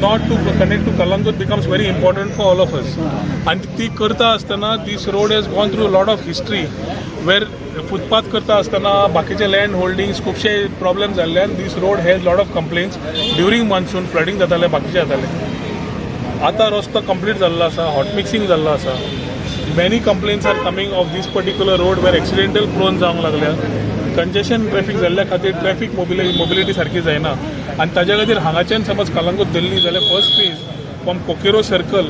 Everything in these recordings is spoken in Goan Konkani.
Not to connect to Calangute becomes very important for all of us. आनी ती करता आसतना this road has gone through lot of history where footpath करता आसतना बाकीचे लँड होल्डिंग्स, खुबशे प्रॉब्लेम जाल्ल्यान this road has lot of complaints. During monsoon flooding जातालें, बाकीचे जातालें. आतां रस्तो कंप्लीट जाल्लो आसा, हॉट मिक्सिंग जाल्लो आसा. Many complaints are coming of this particular road where accidental prone जावंक लागल्या. कंजेशन ट्रॅफिक जाल्ल्या खातीर ट्रॅफिक मोबिलिटी सारकी जायना आनी ताज्या खातीर हांगाच्यान समज कलंगूट धरली जाल्यार first phase from Coqueiro Circle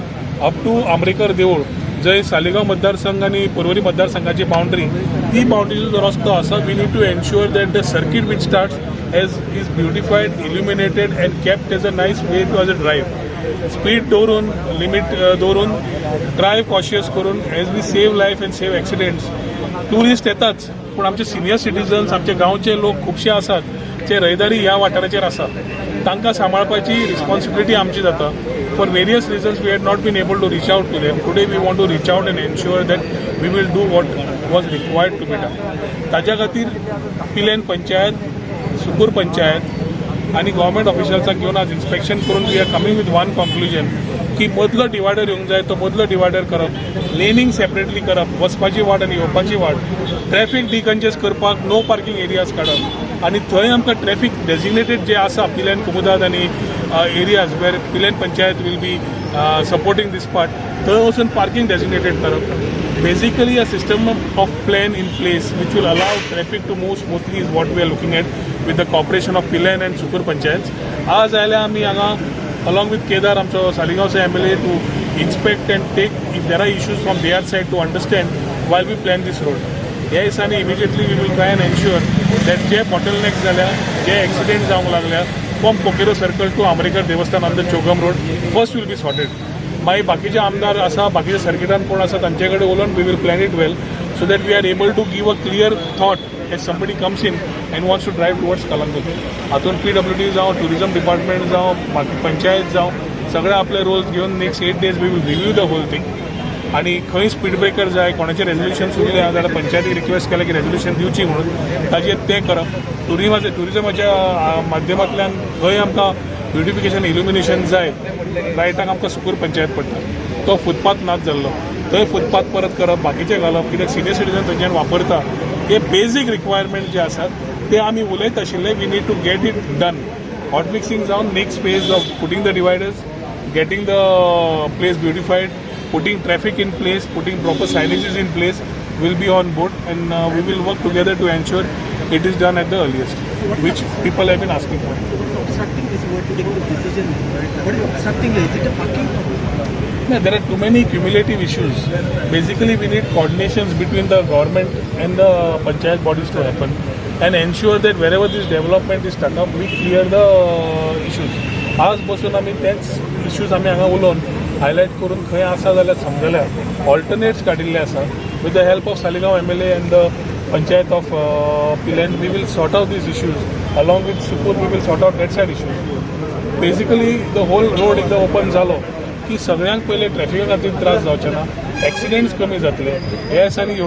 up to Amrekar देवूळ, जंय सालिगांव मतदारसंघ आनी पर्वरी मतदारसंघाची बाउंड्री, ती बाउंड्रीचो जो रस्तो आसा, we need to ensure that the circuit which starts as is beautified, illuminated and kept as a nice way to as a drive. Speed दवरून, लिमीट दवरून, ड्रायव्ह कॉशियस करून, as we save life and save accidents. Tourist येताच, पूण आमचे सिनियर सिटीजन्स, आमचे गांवचे लोक खुबशे आसात जे रहदारी ह्या वाठाराचेर आसात. तांकां सांबाळपाची रिस्पॉन्सिबिलिटी आमची जाता. For various reasons we had not been able to reach out to them. Today we want to reach out and ensure that we will do what was required to be done. ताज्या खातीर पिलेन पंचायत, सुकूर पंचायत आनी गव्हर्मेंट ऑफिशल्साक घेवन आज इन्स्पेक्शन करून we are coming with one conclusion की मदलो डिवायडर येवंक जाय, तो मदलो डिवायडर करप, लेनिंग सेपरेटली करप, वचपाची वाट आनी येवपाची वाट, ट्रॅफिक डिकंजेस्ट करपाक नो पार्किंग एरियाज काडप आनी थंय आमकां ट्रॅफिक डेजिग्नेटेड जे आसा पिलेन, कुमुदाद आनी areas where Pilerne panchayat will be supporting this part, थंय वचून पार्किंग डेजिग्नेटेड करप. Basically, a system of plan in place which will allow traffic to move smoothly is what we are looking at with the cooperation of Pilerne and Sukur panchayats. आज आयल्या आमी हांगा along with Kedar, आमचो सालिगांवचो MLA, to inspect and take if there are issues from their side to understand while we plan this road. ह्या दिसांनी immediately we will try and ensure that J bottlenecks जाल्या, जे एक्सिडेंट जावंक लागल्या from Coqueiro Circle to Amrekar Devasthan on the Chogm Road, first will be sorted. मागीर बाकीचे आमदार आसा, बाकीच्या सर्किटान कोण आसा, तांचे कडेन उलोवन we will plan it well so that we are able to give a clear thought as somebody comes in and wants to drive towards Calangute. हातून पीडब्ल्यूडी जावं, ट्युरिझम डिपार्टमेंट जावं, बाकी पंचायत जावं, सगळे आपले रोल्स घेवन next 8 days we will review the whole thing. आनी खंय स्पीड ब्रेकर जाय, कोणाचे रेजोल्युशन उरलें आहा जाल्यार पंचायतीक रिक्वेस्ट केलें की रेजोल्युशन दिवची म्हणून, ताजेर तें करप. ट्युरिझमाच्या माध्यमांतल्यान खंय आमकां ब्युटिफिकेशन, इल्युमिनेशन जाय, रायटाक आमकां सुकूर पंचायत पडटा, तो फुटपाथ नाच जाल्लो, थंय फुटपाथ परत करप, बाकीचे घालप, कित्याक सिनियर सिटीजन थंयच्यान वापरता. हे बेजीक रिक्वायरमेंट जे आसात ते आमी उलयत आशिल्ले. We need to get it done. Hot mixing जावन next phase of putting the dividers, getting the place beautified, putting traffic in place, putting proper signages in place will be on board and we will work together to ensure it is done at the earliest, which people have been asking for. So what is obstructing this work to take this decision? What is obstructing it? Is it a parking? No, there are too many cumulative issues. Basically, we need coordinations between the government and the panchayat bodies to happen and ensure that wherever this development is stuck up, we clear the issues. आज बसून आमी तेच इश्यूज आमी हांगा उलोवन हायलायट करून खंय आसा जाल्यार समजल्या, ऑल्टरनेट्स काडिल्ले आसा. With the help of Saligao MLA and the panchayat of Pilerne, we will sort out these issues. Along with Sukur, we will sort out that side issues. Basically, the whole road एकदा ओपन जालो की सगळ्यांक पयले ट्रॅफिका खातीर त्रास जावचे ना, एक्सिडेंट्स कमी जातले. हे दिसांनी